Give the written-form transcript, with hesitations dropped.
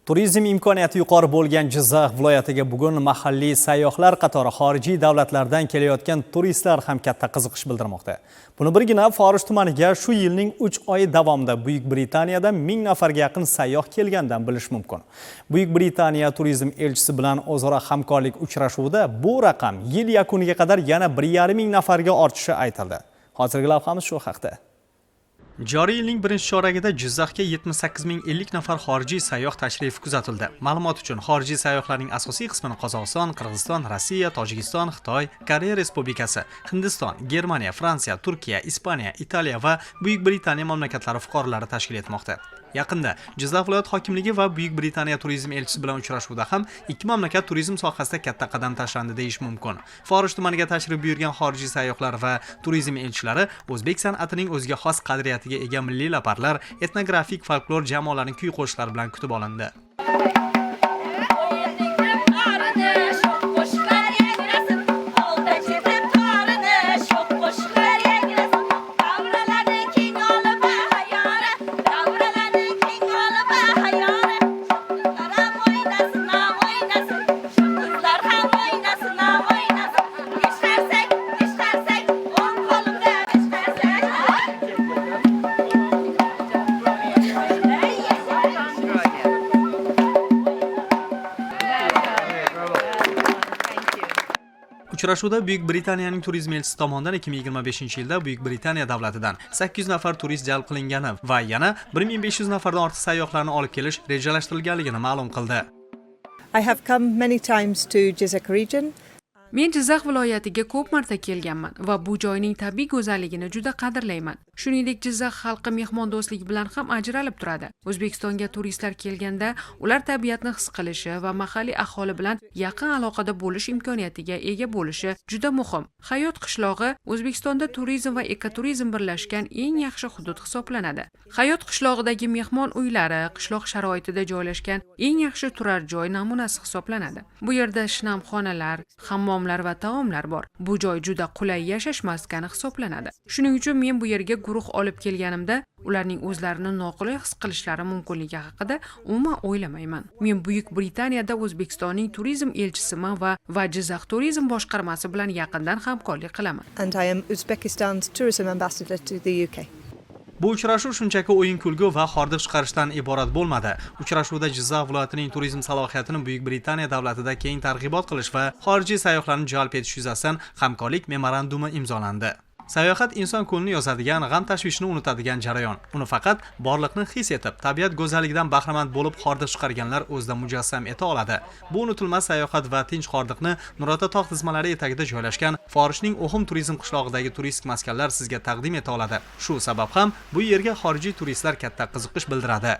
Turizm imkoniyati yuqori bo'lgan Jizzax viloyatiga bugun mahalliy sayyohlar qatori xorijiy davlatlardan kelayotgan turistlar ham katta qiziqish bildirmoqda. Buni birgina Forish tumaniga shu yilning 3 oyi davomida Buyuk Britaniyadan 1000 nafarga yaqin sayyoh kelgandan bilish mumkin. Buyuk Britaniya turizm elchisi bilan o'zaro hamkorlik uchrashuvida bu raqam yil yakuniga qadar yana 1,5 ming nafarga ortishi aytildi. Hozirgi lavhamiz shu haqda. Joriy yilning birinchi choragida Jizzaxga 78 050 nafar xorijiy sayyoh tashrifi kuzatildi. Ma'lumot uchun, xorijiy sayyohlarning asosiy qismini Qozog'iston, Qirg'iziston, Rossiya, Tojikiston, Xitoy, Koreya Respublikasi, Hindiston, Germaniya, Fransiya, Turkiya, Ispaniya, Italiya va Buyuk Britaniya mamlakatlari fuqarolari tashkil etmoqda. Yaqinda Jizzax viloyat hokimligi va Buyuk Britaniya turizm elchisi bilan uchrashuvda ham ikki mamlakat turizm sohasida katta qadam tashlandi deyish mumkin. Forish tumaniga tashrif buyurgan xorijiy sayyohlar va turizm elchilari o'zbek san'atining o'ziga xos qadriyatiga ega milliy laparlar, etnografik folklor jamoalarining kuy qo'shiqlari bilan kutib olindi. Torini, sho'x qo'shiqlar yangrasin, olda ketib torini, sho'x qo'shiqlar yangrasin. Davralarni keng olib hayora, davralarni keng olib hayora. Qizlar ham o'ynasin, ham o'ynasin, shu qizlar ham o'ynasin, ham o'ynasin. Beshqarsak, beshqarsak, o'ng qo'limda beshqarsak. Uchrashuvda Buyuk Britaniyaning turizm elchisi tomonidan 2025-yilda Buyuk Britaniya davlatidan 800 nafar turist jalb qilingani va yana 1500 nafardan ortiq sayyohlarni olib kelish rejalashtirilganligini ma'lum qildi. I have come many times to Jizzakh region. Men Jizzax viloyatiga ko'p marta kelganman va bu joyning tabiiy go'zalligini juda qadrlayman. Shuningdek, Jizzax xalqi mehmondo'stlik bilan ham ajralib turadi. O'zbekistonga turistlar kelganda, ular tabiatni his qilishi va mahalliy aholi bilan yaqin aloqada bo'lish imkoniyatiga ega bo'lishi juda muhim. Hayot qishlog'i O'zbekistonda turizm va ekoturizm birlashgan eng yaxshi hudud hisoblanadi. Hayot qishlog'idagi mehmon uylari qishloq sharoitida joylashgan eng yaxshi turar joy namunasi hisoblanadi. Bu yerda shinam xonalar, hammomlar va taomlar bor. Bu joy juda qulay yashash maskani hisoblanadi. Shuning uchun men bu yerga guruh olib kelganimda ularning o'zlarini noqulay his qilishlari mumkinligi haqida umuman o'ylamayman. Men Buyuk Britaniyada O'zbekistonning turizm elchisiman va Jizzax turizm boshqarmasi bilan yaqindan hamkorlik qilaman. And I am Uzbekistan's tourism ambassador to the UK. Bu uchrashuv shunchaki o'yin kulgu va hordiq chiqarishdan iborat bo'lmadi. Uchrashuvda Jizzax viloyatining turizm salohiyatini Buyuk Britaniya davlatida keng targ'ibot qilish va xorijiy sayyohlarni jalb etish yuzasidan hamkorlik memorandumi imzolandi. Sayohat inson ko'nglini yozadigan, g'am tashvishni unutadigan jarayon. Uni faqat borliqni his etib, tabiat go'zalligidan bahramand bo'lib hordiq chiqarganlar o'zida mujassam eta oladi. Bu unutilmas sayohat va tinch hordiqni Nurota tog' tizmalari etagida joylashgan Forishning O'him turizm qishlog'idagi turistik maskanlar sizga taqdim eta oladi. Shu sabab ham bu yerga xorijiy turistlar katta qiziqish bildiradi.